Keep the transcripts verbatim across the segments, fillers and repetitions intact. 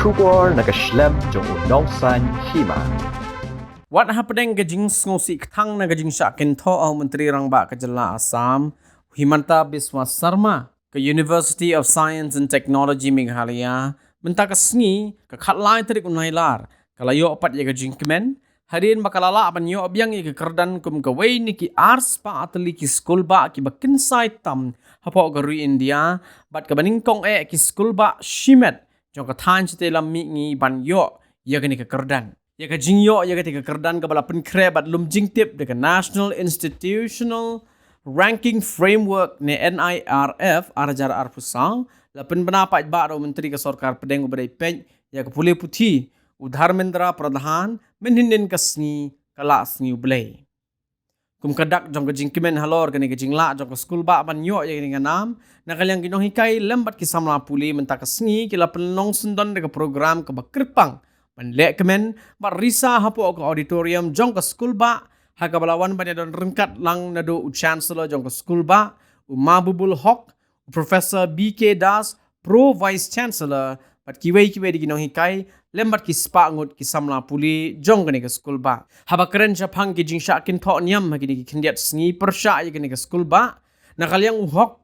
Khubor na ka shlem jong u nongsaiñ hima. Wat hapdeng ka jingsngewsih kthang na ka jingshah kynthoh ha u Myntri Rangbah ka jylla Assam, Himanta Biswa Sarma, ka University of Science and Technology Meghalaya, mynta ka sngi, ka khatlai tarik u Nailar, ka la ïoh pat ïa ka jingkmen, hadien ba ka la lah ban ïoh biang ïa ka kyrdan kum kawei na ki arspah tylli ki skulbah kiba kynsai tam hapoh ka ri India, bad kaba nyngkong eh ki skulbah shimet jong ka thaiñ shatei lam mihngi ban ïoh ïa kane ka kyrdan. Ïa ka jingïoh ïa kata ka kyrdan kaba la pynkhreh bad lum jingtip da ka National Institutional Ranking Framework ne N I R F ar hajar arphew saw, la pynbna paidbah da u Myntri ka Sorkar Pdeng uba dei peit ïa ka pule puthi, u Dharmendra Pradhan, mynhynnin ka sngi ka Lahsngi U Blei. Kum ka dak jong ka jingkmen halor kane ka jinglah jong ka skulbah ban ïoh ïa kane ka nam, na ka liang ki nonghikai lem bad ki samla pule mynta ka sngi ki la pynlong syndon da ka program kaba kyrpang ban leh kmen bad risa hapoh ka auditorium jong ka skulbah, ha kaba la wan ban ïadon ryngkat lang naduh u Chancellor jong ka skulbah, u Mahbubul Hoque, u Professor B K Das, Pro Vice Chancellor, bad kiwei kiwei de ki nonghikai, lem bad ki spah ngut ki samla pule jong kane ka skulbah. Haba kren shaphang ki jingshah kynthoh niam ha kine ki khyndiat sngi pyrshah ïa kane ka skulbah, na ka liang u Hoque,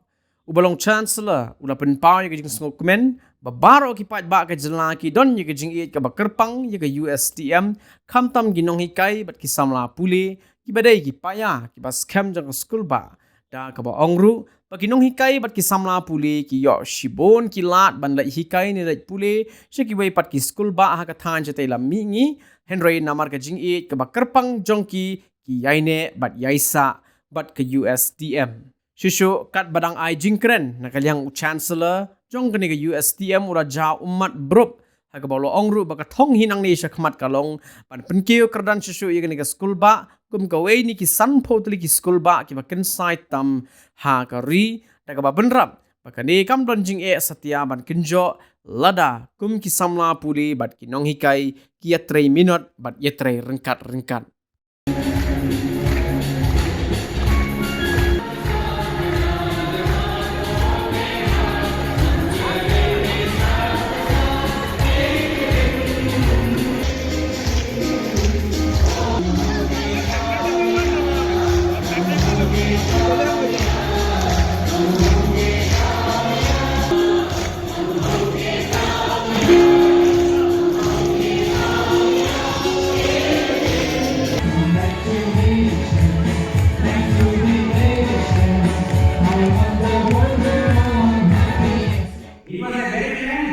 uba long Chancellor, u la pynpaw ïa ka jingsngewkmen ba baroh ki paidbah ka jylla ki don ïa ka jingïeit kaba kyrpang ïa ka U S T M, khamtam ki nonghikai bad ki samla pule, kiba dei ki paia kiba skhem jong ka skulbah. Da kaba ong ruh ba ki nonghikai bad ki samla pule ki ïoh shibun ki lad ban leit hikai ne leit pule sha kiwei pat ki skulbah ha ka thaiñ shatei lam mihngi, hynrei namar ka jingïeit kaba kyrpang jong ki, ki ïaineh bad ïaisah bad ka U S T M. Shuh shuh katba dang ai jingkren, na ka liang u Chancellor jong kane ka U S T M u Raja Ummat Brooke, ha kaba u la ong ruh ba ka thong hi nangne sha khmat ka long ban pynkiew kyrdan shuh shuh ïa kane ka skulbah kum kawei na ki sanphew tylli ki skulbah kiba kynsai tam ha ka ri, da kaba bynrap ba kane kam don jingeh satia ban kynjoh lada kum ki samla pule bad ki nonghikai ki ïatrei minot bad ïatrei ryngkat ryngkat. It was a very plan.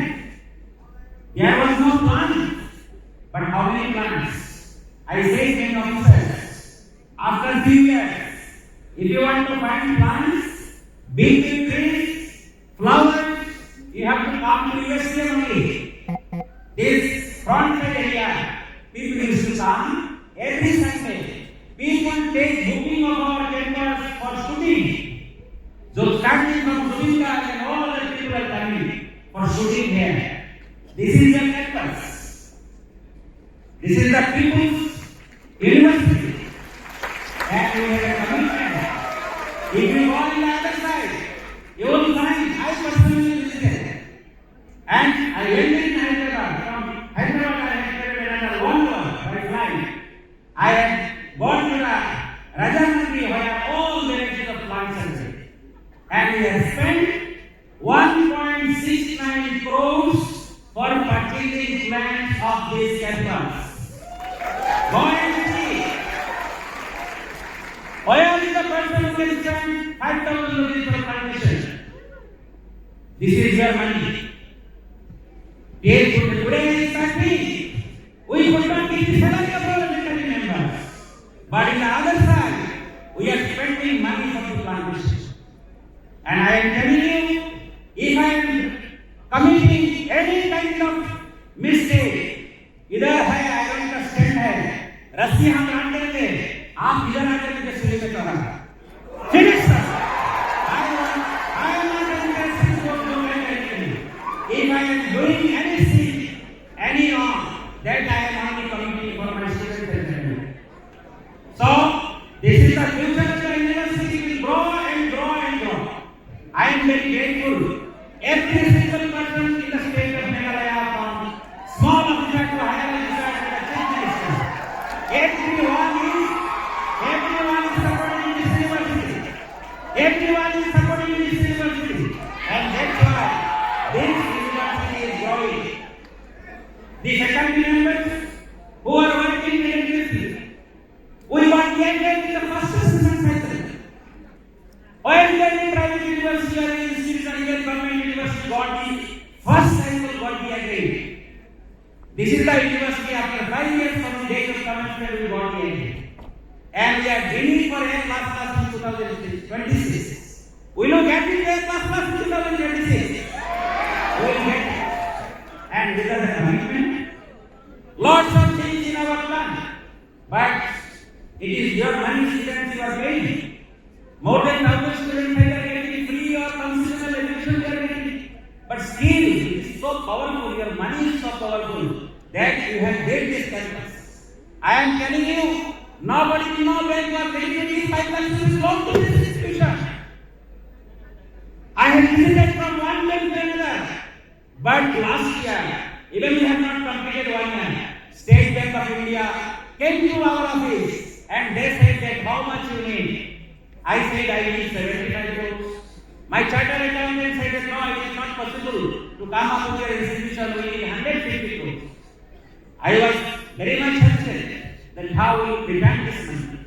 There was no plan. But how many plants? I say many officers. After few years, if you want to find plants, big, big trees, flowers, you have to come to U S T M only. This front side area, people used to come every Sunday. People take booking of our temples for shooting. So starting from Zubeen Garg and all the people are coming for shooting here. This is the temples. This is the people's university. And we have a commitment. If you go on the other side, you will find, I personally visited. And I went in Hyderabad. From Hyderabad, I had traveled another one hour by flight. I had gone to the Raja Mandi where all varieties of plants are there. And we have spent one point six nine crores for purchasing plants of this campus. Go and see. Where is the person who can spend five thousand rupees for plantation? This is your money. They put the, today is thirty. We could not give the salary of our retiring members. But in the other side, we are spending money for the plantation. And I am telling you, if I am committing any kind of mistake, इधर है आयरन का स्टैंड है, रस्सी हम बांध देंगे, आप इधर आकर मुझे सिरे में चढ़ाना। Finish, sir. I want, I am not interested in what you are doing. If I am doing anything, any wrong, that I am only committing for my students and family. So, this is the future of the university, will grow and grow and grow. I am very grateful. Every single person in the state of Meghalaya from The faculty members who are working relentlessly, we want the address in the first session cycle. Or in any private university or institution, even government university, got the first cycle, got the agreement. This is the university after five years from the date of commencement, we got the agreement. And we are dreaming for A plus plus in two thousand twenty-six. We will get it A plus plus in two thousand twenty-six. We will get it. And this is the commitment. Lots of things in our plan. But it is your money, students, you are paying. More than thousand students either getting free or concessional admission they are getting. But still, it is so powerful, your money is so powerful that you have built this campus. I am telling you, nobody, no bank or credit union, five lakh rupees loan to this institution. I have visited from one bank to another. But last year, even we have not completed one year, State Bank of India came to our office and they said that how much you need. I said I need seventy-five crores. My chartered accountant said that no, it is not possible to come up with your institution, we need hundred fifty crores. I was very much hesitant that how we will return this money.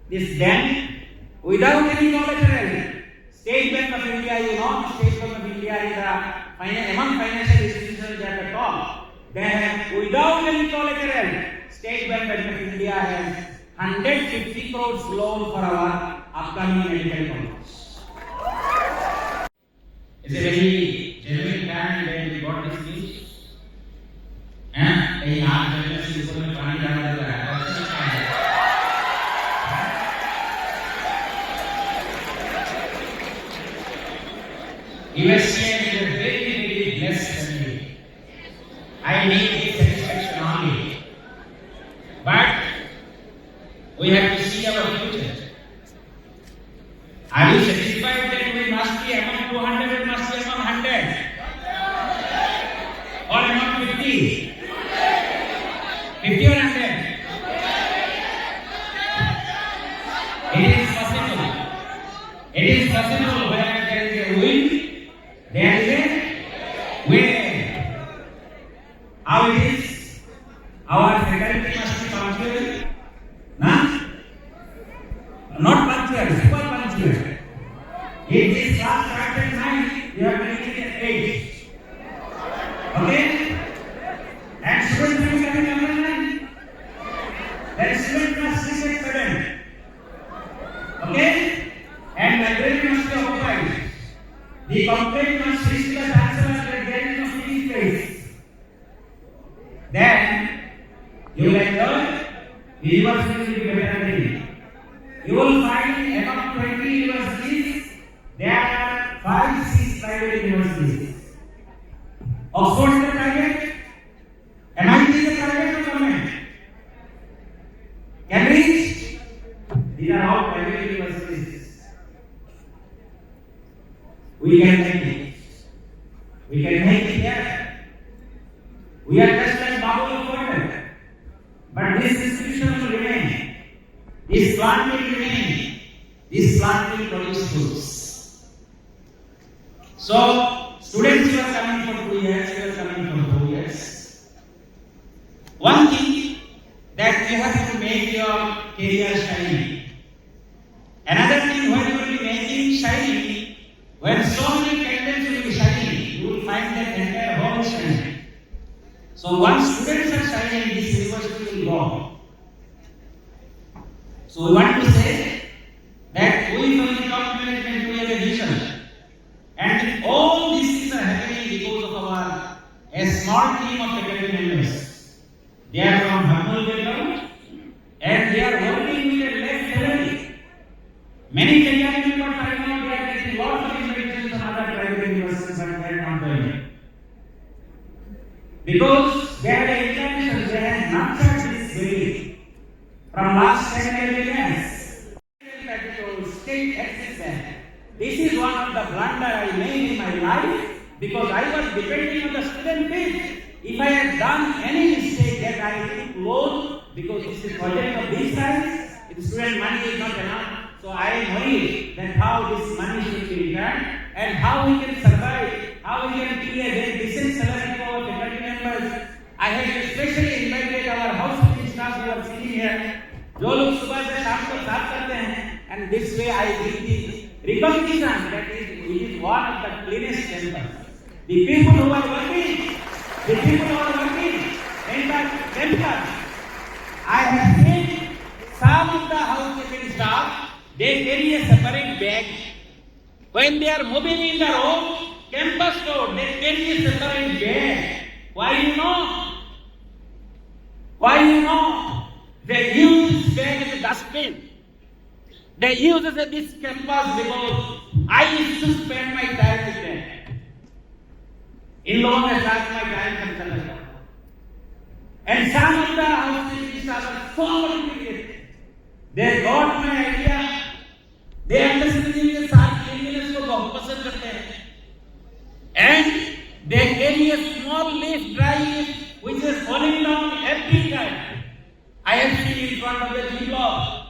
This bank, without any collateral, State Bank of India, you know, State Bank of India is a finan-, among financial institutions at the top. They have, without any collateral, State Bank of India has hundred fifty crores loan for our upcoming medical college. It's a very genuine time when we got this news. हैं? कहीं हाथ जलने से ऊपर में पानी डाल देता है। U S C M is a very, very blessed family. I need this satisfaction only. But we have to see our future. Are you satisfied that we must be among two hundred, we must be among hundred? Or among fifty? Fifty or hundred? It is possible. It is possible where there is a will, there is a way. How it is? Our faculty must be punctual. Na? Not punctual, super punctual. If this class starts at nine, you have to reach at eight. Okay? And students will be coming after nine. Then student must reach at seven. Okay? And library must be occupied. The complaint must reach to the chancellor that there is no sitting space. Then you will enjoy the university will be better than you. You will find among twenty universities, there are five, six private universities. Oxford is a private, M I T is a private or government? Cambridge, these are all private universities. We can make it. We can make it here. We are just like Babul Fort. But this institution will remain. This plant will remain. This plant will produce fruits. So, students, you are coming for two years, you are coming for four years. One thing that you have to make your career shiny. Another thing, when you will be making shiny, when so many candles will be shining, you will find that entire hall is shining. So once students are shining, this university will go. So we want to say that we from the top management, we have a vision. And all these things are happening because of our, a small team of faculty members. They are from humble background and they are working with a less salary. Many Kalyani members I know, they are getting lots of invitations from other private universities, but they are not doing it. Because they had an intention, they had nurtured this belief from last ten, eleven years. Capital, state existence. This is one of the blunder I made in my life because I was depending on the student fees. If I had done any mistake that I took loan, because this is project of this size, the student money is not enough. So I am worried that how this money should be returned and how we can survive, how we can pay a very decent salary to our faculty members. I have specially invited our housekeeping staff who are sitting here. जो लोग सुबह से शाम तक साफ करते हैं, and this way I give the recognition that it is one of the cleanest campus. The people who are working, the people who are working in the campus, I have seen some of the housekeeping staff, they carry a separate bag. When they are moving in the road, campus road, they carry a separate bag. Why you know? Why you know? They use bag as a dustbin. They use as a this campus because I used to spend my time with them. इन लोगों के साथ मैं टाइम खर्च करता था। And some of the housekeeping staff are so motivated. They got my idea. They understand के साथ क्लीनलीनेस को बहुत पसंद करते हैं। And they carry a small leaf, dry leaf, which is falling down every time. I have seen in front of the G block.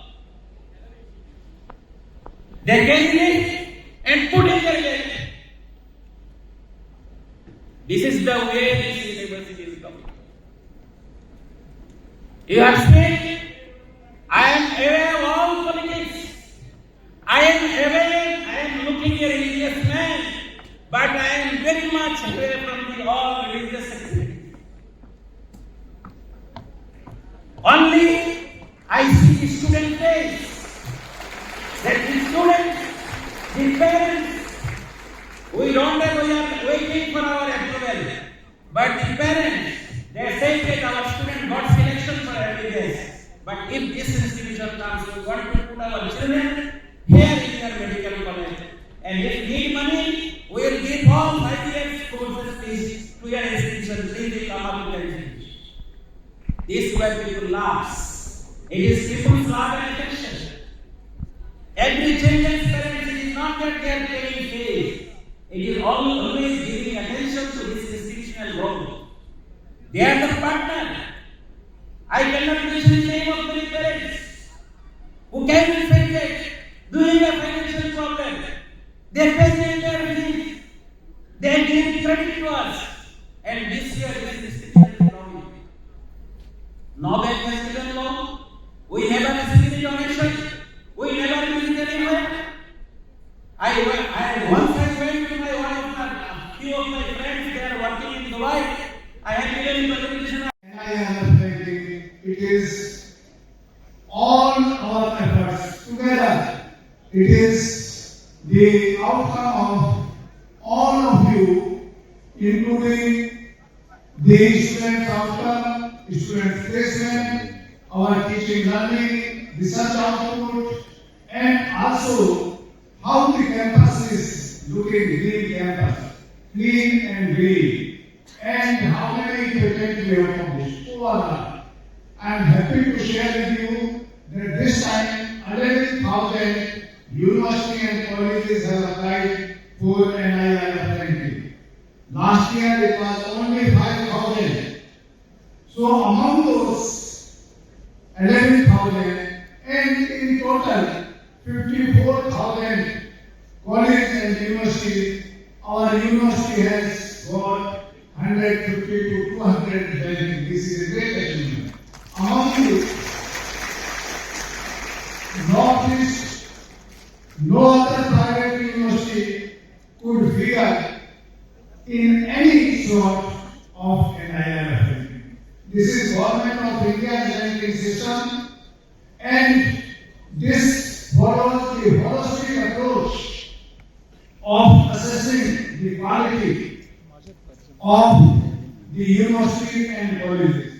They carry it and put in their bag. This is the way this university is coming. You have seen, I am aware of all politics. I am aware, I am looking a religious man, but I am very much away from the all religious activities. Only I see the student face. That the students, the parents, we don't have, we are waiting for our approval. But the parents, they say that our student got selection for M B B S. But if this institution comes, we want to put our children here in your medical college. And if need money, we will give all five years courses fees to your institution. Please come up with the institution. This is where people laugh. It is people's laugh and attention. Every children's parents, it is not that they are paying fees. It is always giving attention to this institutional role. They are the partner. I cannot mention the name of many parents who came and said that during the financial problem, they paid the entire fees. They gave credit to us. And this year, this institution is growing. No bank has given loan. We never received any donation. We never received any help. I, went- I once I went to my one of my few of my friends. They are working in Dubai. I had given a presentation. And I am thinking it is all our efforts together. It is the outcome of all of you, including the students' outcome, students' placement, our teaching learning, research output, and also how the campus is looking, green campus, clean and green, and how many patents we have published overall. I am happy to share with you that this time eleven thousand university and colleges have applied for N I R F ranking. Last year it was only five thousand. So among those eleven thousand, and in total fifty-four thousand colleges and universities, our university has got hundred fifty to two hundred ranking. This is a great achievement. Among you, Northeast, no other private university could figure in any sort of N I R F ranking. This is Government of India's ranking system, and this follows the holistic approach of assessing the quality of the university and colleges.